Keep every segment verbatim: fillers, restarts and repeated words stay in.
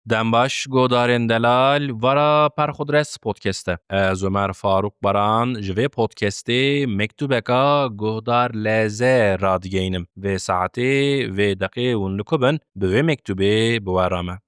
Dem baş, guhdarên delal, vara Perxudres Podcast e. Ez Ömer Faruk Baran ji vê podcastê mektubeka guhdar leze radigeynim. Vê saetê, vê deqê hûn li ku bin, bi vê mektubê bi we re me.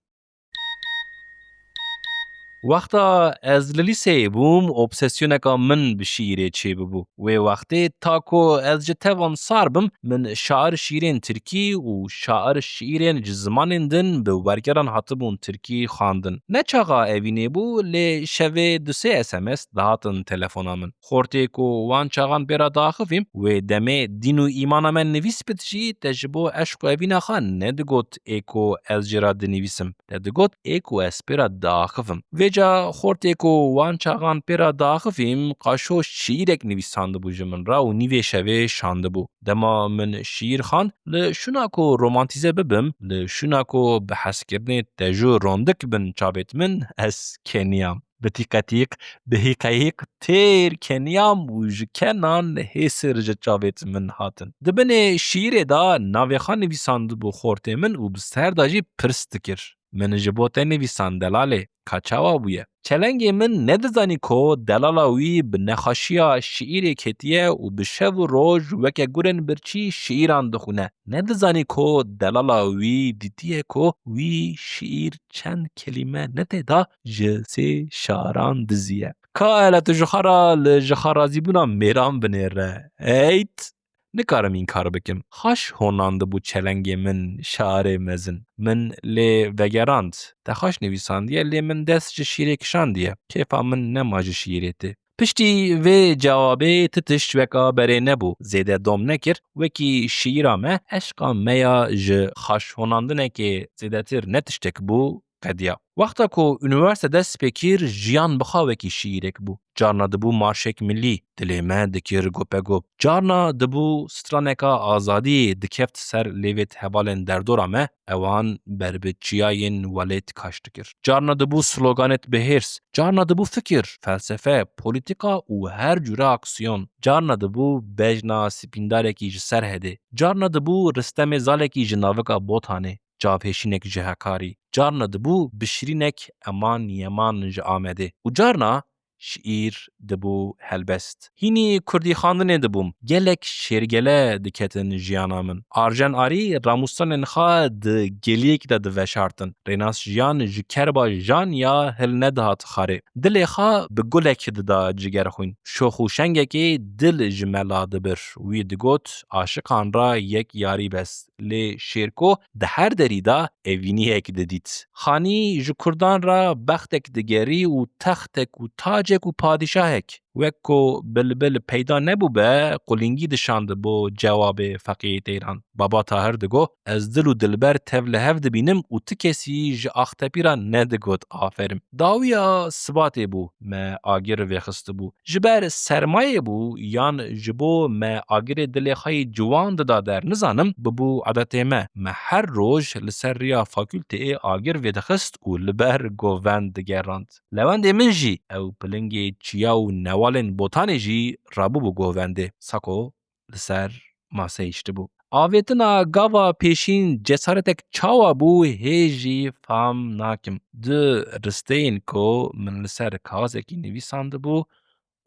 Wexta ez li lîseyê bûm, obsesyoneka min bi şiîrê çêbibû. Wê wextê ta ku ez ji tevan sar bim, min şair şiîrên tirkî û şair şiîrên ji zimanên din bi wergeran hatibûn tirkî xwendin. Ne çaxa evînê bû, lê şevê du sê S M S dihatin telefona min. Xortê ku wan çaxan pê re diaxivîm, wê demê dîn û îmana me nivîs bit jî, te ji bo eşq û evîna xwe nedigot ê ku ez jê re dinivîsim. Te digot ê ku ez pê re diaxivim. Vêca xortê ku wan çaxan pê re diaxivîm, qaşo şiîrek nivîsandibû ji min re û nîvê şevê şandibû. Dema min şiîr xwend, li şûna ku romantîze bibim, li şûna ku bi hezkirinê tejû rondik bin çavêt min, ez keniyam. Bi tîqetîq, bi hîqehîq têr keniyam û ji kenan hêsir ji çavêt min hatin. Di binê şiîrê de navê xwe nivîsandibû xortê min û bi ser de jî pirs dikir. Min ji bo te nivîsand delalê, ka çawa bûye? Çelengê min nedizanî ku delala wî bi nexweşiya şiîrê ketiye û bi şev û roj weke gurên birçî şiîran dixwîne. Nedizanî ku delala wî dîtiye ku wî şiîr çend kelîme ne tê de ji sê şaran diziye. Ka hele tu ji xwe re li ji xwe razîbûna mêran binêre. Eyt! Nikarim înkar bikim. Xweş honandibû çelengê min şarê mezin. Min lê vegerand. Te xweş nivîsandiye, lê min dest ji şîrê kişandiye. Kêfa min nema ji şîrê tê. Piştî vê cewabê ti tişt weka berê nebû. Zêde dom nekir, wekî şîra me, eşqa me ya ji xweş honandinekê zêdetir ne tiştek bû. Qediya. Wexta ku unîversîte dest pê kir, jiyan bi xwe wekî şiîrek bû. Carna dibû marşek milî, dilê me dikir gopegop. Carna dibû straneka azadiyê, dikeft ser lêvêt hevalên derdora me, ewan ber bi çiyayên welêt kaş dikir. Carna dibû sloganêt bi hêrs, carna dibû fikir, felsefe, polîtîka û her cure aksiyon. Carna dibû bejna spîndarekî ji Serhedê. Carna dibû ristemê zalekî ji navika Botanê. Çavhêşînek ji Hekarî, carna dibû bişirînek Eman Yeman ji Amedê û carna şiîr dibû helbest. Hînî kurdî xwendinê dibûm. Gelek şêrgele diketin jiyana min. Arjen Arî ramûstanên xwe di geliyek de diveşartin. Rênas Jiyan ji kerba Jan ya hilnedihat xarê. Dilê xwe bi gulek dida cigerxwîn. Şox û şengekê dil ji me la dibir. Wî digot, aşiqan re yek yarî bes. Lê Şêrko di her derî de evîniyek didît. Xanî ji kurdan re bextek digerî û textek û tacek û padîşahek, wek ku bilbil peyda nebûbe, qulingî dişand bo cewabê Feqiyê Teyran. Baba Tahir digo, ez dil û dilber tev li hev dibînim û ti kesî ji axtepî re nedigot aferim. Dawiya sibatê bû, me agir vêxistibû. Ji ber sermayê bû yan ji bo me agirê dilê xwe yî ciwan dida der, nizanim, bibû edetê me. Me her roj li ser riya fakulteyê agir vêdixist û li ber govend digerand. Lewendê min jî, ew pilingê çiya û newalên Botanê jî rabûbû govendê. Sako li ser maseyê hiştibû. Avêtina gava pêşîn cesaretek çawa bû, hê jî fam nakim. Du risteyên ku min li ser kaxezekî nivîsandibû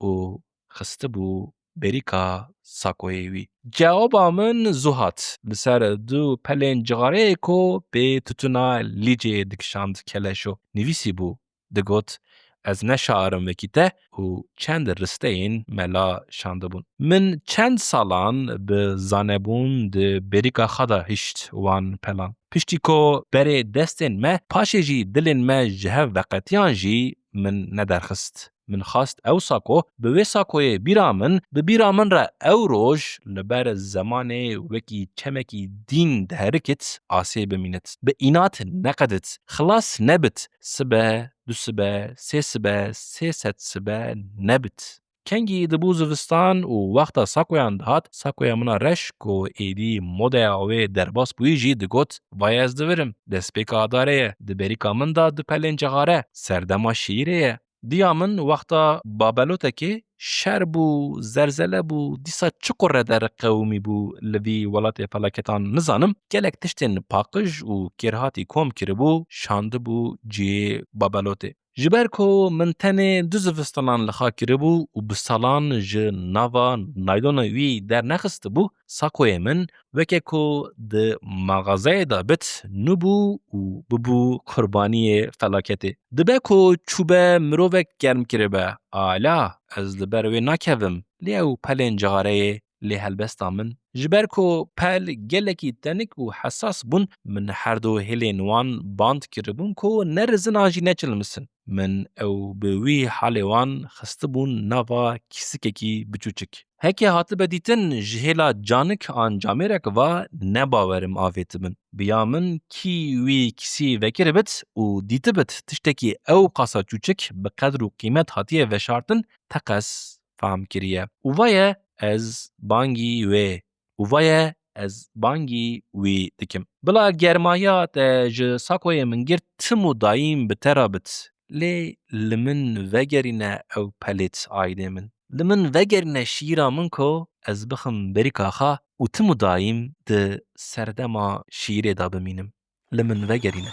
û xistibû berîka sakoyê wî. Cewaba min zû hat. Li ser du pelên cixareyê ku pê tutuna lîcê dikişand keleşo nivîsîbû. Digot, ez ne şair im wekî te û çend risteyên me la şandibûn. Min çend salan bi zanebûn di berîka xwe de hişt wan pelan. Piştî ku berê destên me, paşê jî dilên me ji hev veqetiyan jî min nederxist. Min xwest ew sako, bi wê sakoyê bîra min, bi bîra min re ew roj li ber zemanê wekî çemekî dîn diherikit, asê bimînit. Bi înat neqedit, xilas nebit, sibe, du sibe, sê sibe, sê sed sibe nebit. Kengî dibû zivistan û wexta sakoyan dihat, sakoya min a reş ku êdî modeya wê derbas bûyî jî digot, vay ez divirim, destpêka adarê ye, di berîka min de du pelên cixare, serdema şiîrê ye. Diya min wexta babelotekê Şer bû, zerzele bû, dîsa çi qurre deriqewimî bû li vî welatê felaketan nizanim. Gelek tiştên paqij û kêrhatî kom kiribû, şandibû cihê Babelotê. Ji ber ku min tenê du zivistanan li xwe kiribû û bi salan ji nava naylona wî dernexistibû, sakoyê min weke ku di maxazeyê de bit nûbû û bibû qurbaniyê felaketê. Dibe ku çûbe mirovek germ kiribe, ala ez li ber wê nakevim, lê ew pelên cixareyê lê helbesta min. Ji ber ku pel gelekî tenik û hesas bûn, min her du hêlên wan band kiribûn ku nerizin an jî neçilmisin. Min ew bi wî halê wan xistibûn nava kîsikekî biçûçik. Heke hatibe dîtin, ji hêla canik an camêrek va nebawerim avêtibin. Bi ya min kî wî kîsî vekiribit û dîtibit tiştekî ew qasa çûçik bi qedr û qîmet hatiye veşartin, teqez fam kiriye. Û vaye ez bangî wê. Û vaye ez bangî wî dikim. Bila germaya te ji sakoyê min girt tim û dayîm bi te re bit. Lê li min vegerîne ew pelêt aîdê min. Li min vegerîne şiîra min ku ez bixim berîka xwe û tim û dayîm di serdema şiîrê de bimînim. Li min vegerîne.